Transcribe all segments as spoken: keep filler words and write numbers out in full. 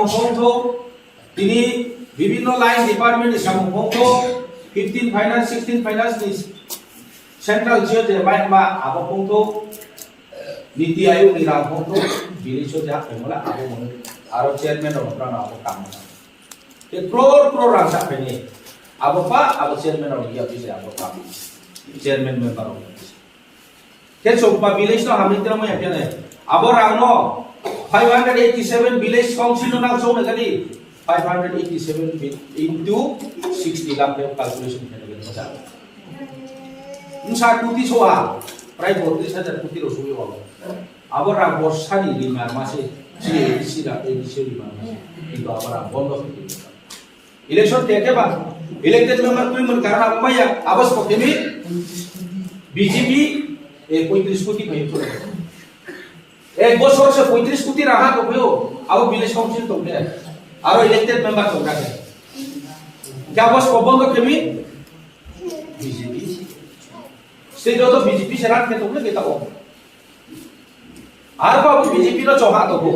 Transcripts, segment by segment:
Phongthok, tini bibhinno line department ni samung phongthok, fifteen finance, sixteen finance ni central chair je mai ma abo phongthok, niti ayog ni rang phongthok, village o jak phaimala abo mano, aro chairman rok rang abo kam mano. Te crore crore rang sak phaini, abo pa abo chairman rok ya bisa abo kam, chairman member rok. Khe chokma village no hamri tira mo ya khe nai. Abo rang no five hundred eighty seven village council no nang chok na kali five hundred eighty seven into sixty lakh khe calculation khe nai khe. Msa kuti soha prai botris hajar kuti ro soyo abo. Abo rang borsani rimar mase, si si rang A D C rimar mase. Kintu abo rang bondo khe. Election tiya khe ba elected member twi mun karon abo maya abo sokemi B J P e poitris koti bai chole. Ek bosor se poitris koti raha to phayo abo village council to khe aro elected member to khe. Kya abo sokobon to kemi B J P. State to B J P se rat khe to khe ta o. Arbo B J P no choha tongo.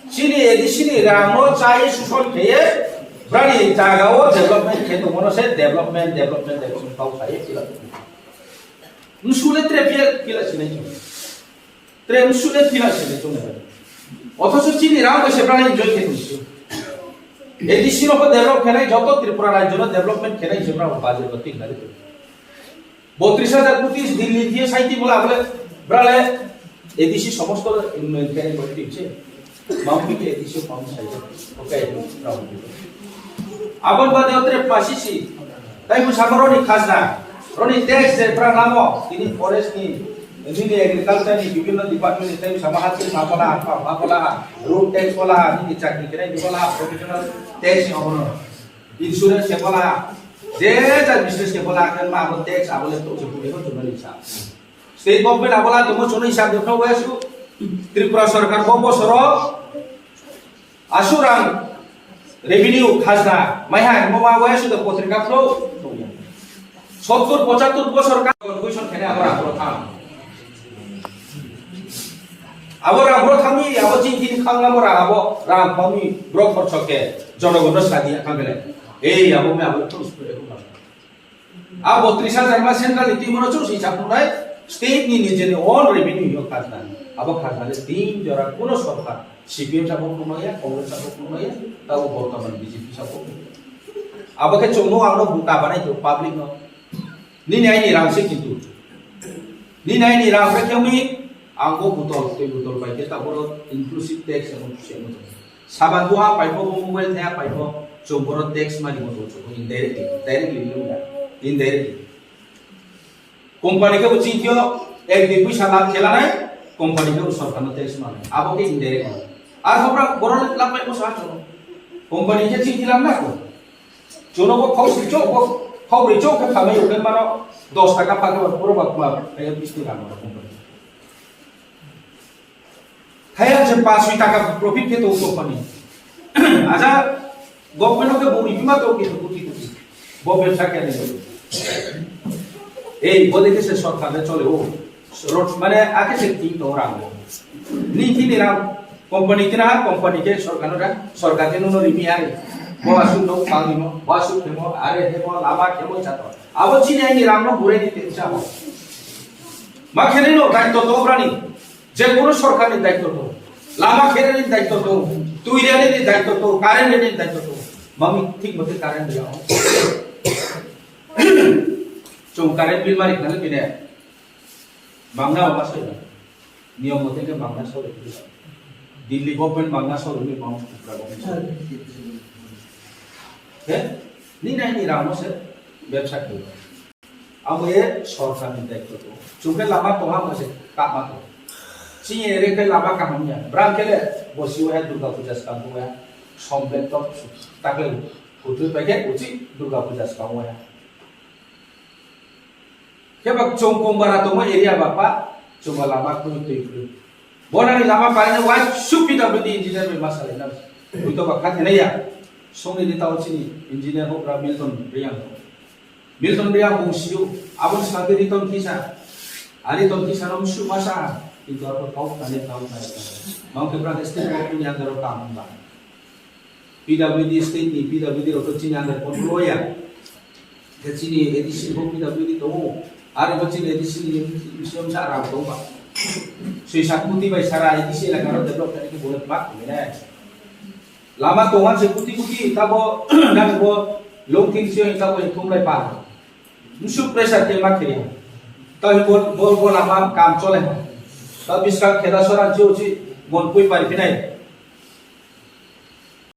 Chini A D C ni rang no chai suson kheye, brani jaga o development khe tongmano se development, development, development tau khaiye pila. Msule tre pila, pila sinai chung. Tre msule pila sinai chung. Othocho chini rang bai se brani enjoy khe tong. A D C no develop khenai joto Tripura rajyo no development khenai se brani budget o tik nai. Botris hajar koti Delhi diye saiti bola bole brale A D C somosto maintain kore tipse. Mampi ke A D C pam sai. Okay, bravo. Abon bade otre pasisi. Tai bu samaroni khajna. Roni tax je pra namo, tini forest ni, nini agriculture ni bibhinno department ni tai sama hati makola, apa makola, road tax kola, nini chakri kene di kola, professional tax ni obono. Insurance khe bola, je ja business khe bola, khe ma abo tax abo le to se kuri ko chunani sa. State government abo la tomo chunani sa de phano wasu Tripura sarkar bo bosoro asu rang revenue khajna mai ha mo ma wasu de potrika phano sottur pochattur bosor ka contribution khene abo rang abo thang. Abo rang abo thangmi abo jing jing khang abo rang abo rang thangmi bro khorchok khe jonogon no sadi akhang kele. Ei abo me abo to spre ko. Abo tris hajar ma central ni timo no chuk si chapnai state ni nijeni own revenue yo khajna. Abo khajna le tin jora kuno sorkar C P M sabo kuno ya, Congress sabo kuno ya, tabo bortoman B J P sabo. Abo khe chungno ang no buta banai to public no. Nini aini rang se kintu. Nini aini rang se khe uni ang bo butol, tei butol bai khe ta boro inclusive tax emo se emo. Saban buha paipho, bo mobile thaya paipho, chwng borok tax mani bo chwng indirectly, directly nung ya, indirectly. Company khe bo chini thio ek dui puisa lab khe lanai, company khe bo sorkar no tax mani, abo khe indirect mani. Ar hobra borok lab pai bo sa chwng, company khe chini lam na ko, chwng bo khau sui chok bo khau rui chok khe khamai uk mano dos taka pa khe borok ba kuma khe bisti lam mano company. Thailang se pash soi taka profit khe tongo company. Aja government o khe bo ripima tongo khe koti koti. Bo bebsa khe ani. Ei, bo dekhe se sorkar le chole o. Rot mane ake se tin tongo rang. Ni kini rang company kina company khe sorkar no rang. Sorkar khe nono rimi ari. Bo asuk no pang rimo, bo asuk khemo, are khemo, lama khemo chato. Abo chini ani rang no burai ni tensa ho. Ma khe no daityo to brani. Je kono sorkar ni daityo to, lama kherani daityo to, twi rani ni daityo to, current rani ni daityo to. Mami thik mote current ya. Chwng current bill mari khana bine. Mangna ma soi. Niyom mote ke mangna soi. Delhi government mangna soi ni pang. He? Ni nai ni ramo se bebsa khe. Abo ye sorkar ni daityo to. Chwng khe lama tongha mo se kama to. Chini ere khe lama kaham ya. Bram khe le bosi o ya Durga Puja swkang o ya. Sombe to takle kutui pai khe uchi Durga Puja swkang o ya. Khe ba chwng kong bara tongma area ba pa chwng ba lama kunu twi kunu. Bonani lama parinai wai su P W D engineer bai ma salai na. Ui to ba kha thenai ya. Songni ni tao chini engineer hokra Milton Reang. Milton Reang bung siyo. Abon sate Riton Kisa. Ari Riton Kisa nom su masa. Kintu abo tao kane tao kane. Mau ke pra state government yang daro kam ba. P W D state ni P W D rok to chini under control ya. Khe chini A D C bo P W D tongo. Aro bo chini A D C ni bisingo sa ram tongba. Sui sat kuti bai sara A D C elaka ro develop khe bo ba khe ne. Lama tongan se kuti kuti tabo nang bo long thing se tabo thumlai pa. Musu pressure khe ma khe. Tawi bol bol bol ama kam chole. Ta biskang kheda sora jiu ji mon pui pai pinai.